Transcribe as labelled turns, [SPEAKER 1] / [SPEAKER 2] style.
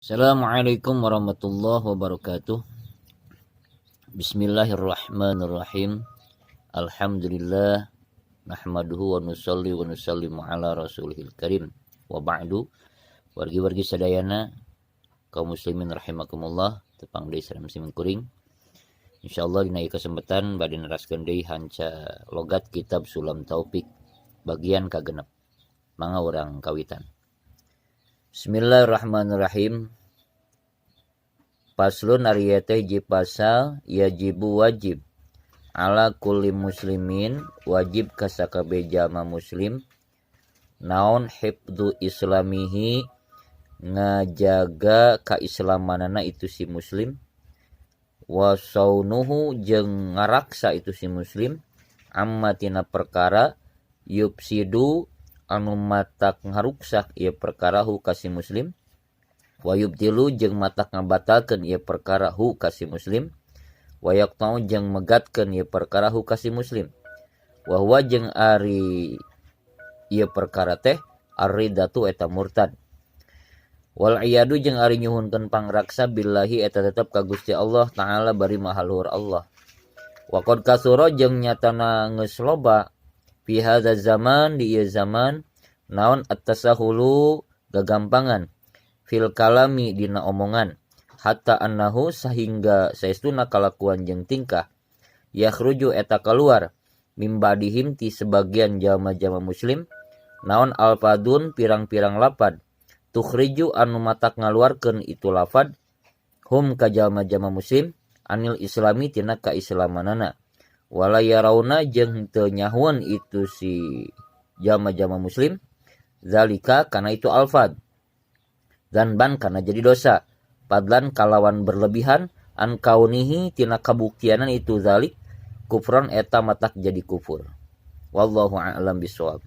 [SPEAKER 1] Assalamualaikum warahmatullahi wabarakatuh. Bismillahirrahmanirrahim. Alhamdulillah nahmaduhu wa nusalli wa nusallimu ala rasulihil karim. Wa ba'du. Wargi-wargi sadayana kaum muslimin rahimakumullah, tepang deui sareng sim kuring. Insyaallah dina ieu kesempatan bade neraskeun deui hanca logat kitab Sulam Taufik bagian kagenep. Mangga urang kawitan. Bismillahirrahmanirrahim. Faslun, ari teh hiji pasal. Yajibu, wajib, ala kulli muslimin, wajib ka sakabeh jalma muslim, naon, hifdzu islamihi, ngajaga kaislamanana itu si muslim, wa saunuhu, jeung ngaraksa itu si muslim, amma, tina perkara, yufsidu, anu matak ngaruksak ieu perkara, hu ka si muslim, wa yubtilu, jeung matak ngabatalkeun ieu perkara, hu ka si muslim, wa yaqta'u, jeung megatkeun ieu perkara, hu ka si muslim, wa huwa, jeung ari ieu perkara teh, ar-riddatu, eta murtad, wal iyadu, jeung ari nyuhunkeun pangraksa, billahi, eta tetep ka Gusti Allah taala, bari maha luhur Allah. Wa qad kasura, jeung nyatana geus loba, fi hadza zaman, di ieu zaman, naon, at-tasahulu, gagampangan, fil kalami, dina omongan, hatta annahu, sahingga saestuna kalakuan jeung tingkah, yakhruju, eta keluar, mim ba'dihim, ti sebagian jalma-jalma muslim, naon, alfadun, pirang-pirang lapad, tukhriju, anu matak ngaluarkeun itu lafad, hum ka jalma-jalma muslim, anil islami, tina kaislamanana, wala yarauna, jeung teu nyahueun itu si jalma-jalma muslim, zalika, kana itu alfad, dzanban, karena jadi dosa, fadlan, kalawan berlebihan, an kaunihi, tina kabuktianan itu zalik, kufron, eta matak jadi kufur. Wallahu a'lam bisawab.